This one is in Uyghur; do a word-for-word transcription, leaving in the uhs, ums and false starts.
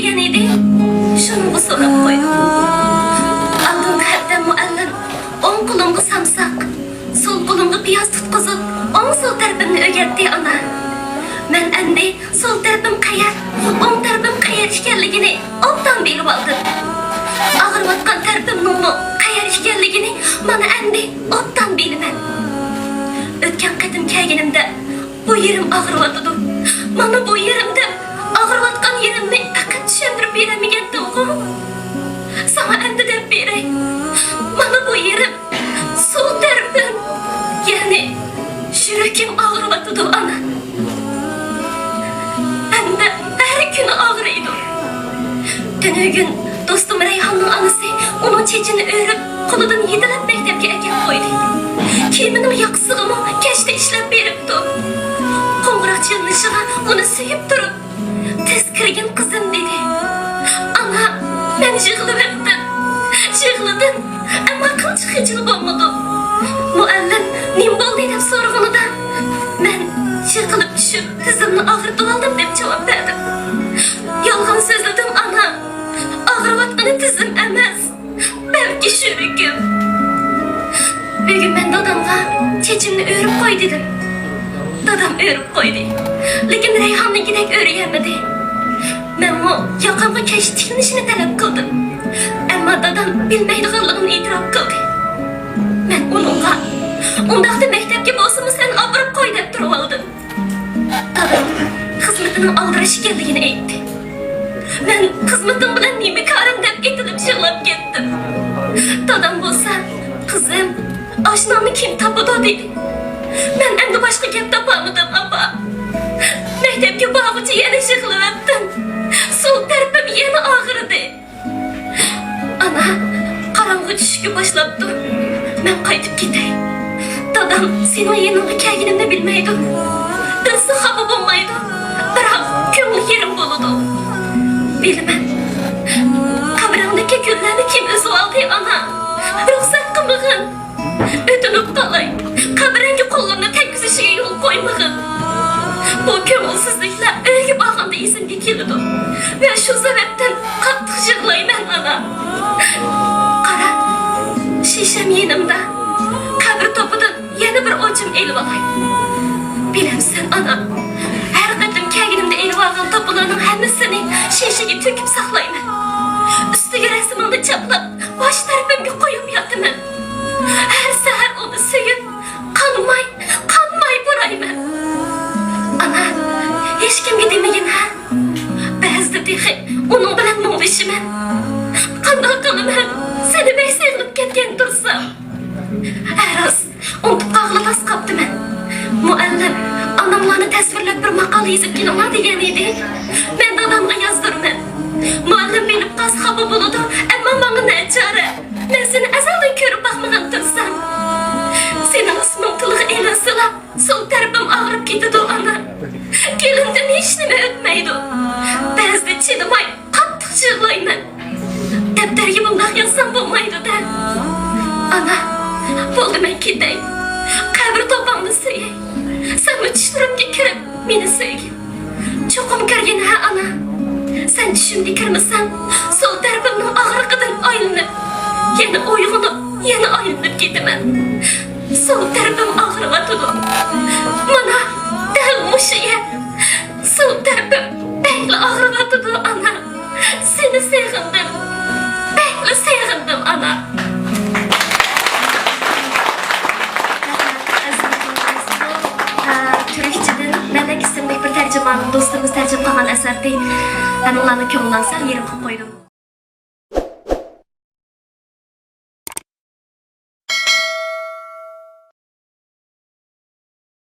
ئىدى، شۇنىڭغا سوراپ قويدۇم. ئالدىنقى ھەپتە مۇئەللىم ئوڭ قولۇمغا سامساق، سول قولۇمغا پىياز تۇتقۇزۇپ، ئوڭ سول تەرىپىمنى ئۆگەتتى، ئانا. مەن ئەمدى سول تەرىپىم قەيەر، ئوڭ تەرىپىم قەيەر ئىكەنلىكىنى ئوبدان بىلىۋالدىم. ئاغرىۋاتقان تەرىپىمنىڭمۇ قەيەر ئىكەنلىكىنى مانا ئەمدى ئوبدان بىلىمەن. ئۆتكەن قېتىم كەلگىنىمدە، بۇ يېرىم ئاغرىۋاتىدۇ، مانا بۇ يېرىم دەپ، ئاغرىۋاتقان يېرىمنى پەقەت چۈشەندۈرۈپ بېرەلمىگەنتىمغۇ؟ ساڭا ئەمدى دەپ بېرەي. مانا بۇ يېرىم، سول تەرىپىم، يەنى يۈرىكىم ئاغرىۋاتىدۇ، ئانا. ھەمدە ھەر كۈنى ئاغرىيدۇ. تۈنۈگۈن دوستۇم رەيھاننىڭ ئانىسى ئۇنىڭ چېچىنى ئۆرۈپ، قولىدىن يېتىلەپ مەكتەپكە ئەكەپ قويدى. كىيىمىنىڭ ياقىسىغىمۇ كەشتە ئىشلەپ بېرىپتۇ. قوڭغۇراق چېلىنىشىغا ئۇنى سۆيۈپ تۇرۇپ، «تېز كىرگىن، قىزىم» دېدى. ئانا، مەن يىغلىۋەتتىم. يىغلىدىم، ئەمما قىلچە خىجىل بولمىدىم. مۇئەللىم «نېمە بولدى؟» دەپ سورىغىنىدا، مەن يىقىلىپ چۈشۈپ، تىزىمنى ئاغرىتىۋالدىم دەپ جاۋاب بەردىم. يالغان سۆزلىدىم، ئانا. ئاغرىۋاتقىنى تىزىم ئەمەس، بەلكى يۈرىكىم. بۈگۈن مەن دادامغا «چېچىمنى ئۆرۈپ قوي» دېدىم. دادام ئۆرۈپ قويدى. لېكىن رەيھاننىڭكىدەك ئۆرۈيەلمىدى. مەنمۇ ياقامغا كەشتە تىكلىنىشىنى تەلەپ قىلدىم. ئەمما دادام بىلمەيدىغانلىقىنى ئېتىراپ قىلدى. مەن ئۇنىڭغا، «ئۇنداقتا مەكتەپكە بولسىمۇ سەن ئاپىرىپ قوي» دەپ تۇرۇۋالدىم. دادام خىزمىتىنىڭ ئالدىراش ئىكەنلىكىنى ئېيتتى. مەن «خىزمىتىڭ بىلەن نېمە كارىڭ؟» دەپ ئېتىلىپ يىغلاپ كەتتىم. دادام بولسا، «قىزىم، ئاشۇ ناننى كىم تاپىدۇ؟» دېدى. مەن ئەمدى باشقا گەپ تاپالمىدىم، ئاپا. مەكتەپكە بارغۇچە يەنە يىغلىۋەتتىم. سول تەرىپىم يەنە ئاغرىدى. ئانا، قاراڭغۇ چۈشۈشكە باشلاپتۇ. مەن قايتىپ كېتەي. دادام سېنىڭ يېنىڭغا كەلگىنىمنى بىلمەيدۇ. بىلسە خاپا بولمايدۇ. بىراق كۆڭلى يېرىم بولىدۇ. بىلىمەن. قەبرەڭدىكى گۈللەرنى كىم ئۈزۈۋالدى، ئانا؟ رۇخسەت قىلمىغىن. ئۆتۈنۈپ قالاي، قەبرەڭگە قوللىرىنى تەگكۈزۈشىگە يول قويمىغىن. بۇ كۆڭۈلسىزلىكلەر ئۆيگە بارغاندا ئېسىمگە كېلىدۇ ۋە شۇ سەۋەبتىن قاتتىق يىغلايمەن، ئانا. قارا، شىشەم يېنىمدا. قەبرە توپىدىن يەنە بىر ئوچۇم ئېلىۋالاي. بىلەمسەن، ئانا، ھەر قېتىم كەلگىنىمدە ئېلىۋالغان توپىلارنىڭ ھەممىسىنى شىشىگە تۆكۈپ ساقلايمەن. ئۈستىگە رەسىمىڭنى چاپلاپ، باش تەرىپىمگە قويۇپ ياتىمەن. ھەر سەھەر ئۇنى سۆيۈپ، قانماي، قانماي پۇرايمەن. ئانا، ھېچكىمگە دېمىگىن ھە. بەزىدە تېخى ئۇنىڭ بىلەن مۇڭدىشىمەن. قانداق قىلىمەن، سېنى بەك سېغىنىپ كەتكەن تۇرسام. ھە راست، ئۇنتۇپ قالغىلى تاس قاپتىمەن. مۇئەللىم، ئاناملارنى تەسۋىرلەپ بىر ماقالە يېزىپ كېلىڭلار دېگەن ئىدى. مەن دادامغا يازدۇرىمەن. مۇئەللىم بىلىپ قالسا خاپا بولىدۇ، ئەمما ماڭا نەچارە؟ مەن سېنى ئەزەلدىن كۆرۈپ باقمىغان تۇرسام. سېنىڭ ئىسمىڭ تىلغا ئېلىنسىلا، سول تەرىپىم ئاغرىپ كېتىدۇ، ئانا. كۆڭلۈمدىن ھېچنېمە ئۆتمەيدۇ. بەزىدە چىدىماي قاتتىق يىغلايمەن. دەپتەرگە بۇنداق يازسام بولمايدۇ-دە. ئانا، بولدى، مەن كېتەي. قەبرە توپاڭنى سۆيەي. سەنمۇ چۈشلىرىمگە كىرىپ، مېنى سۆيگىن. چوقۇم كىرگىن ھە، ئانا. سەن چۈشۈمگە كىرمىسەڭ، سول تەرىپىمنىڭ ئاغرىقىدىن ئايلىنىپ، يەنە ئويغىنىپ، يەنە ئايلىنىپ كېتىمەن. سول تەرىپىم ئاغرىۋاتىدۇ. مانا، دەل مۇشۇ يەر. سول تەرىپىم بەكلا ئاغرىۋاتىدۇ، ئانا. سېنى سېغىندىم. بەكلا سېغىندىم، ئانا. تۈركچىدىن مەلەك ئىسىملىك بىر تەرجىمانىڭ دوستىمىز تەرجىمە قىلغان ئەسەردى. ھەممىڭلارنىڭ كۆڭلىنى ئالسا، يېرىم قىلىپ قويدۇم.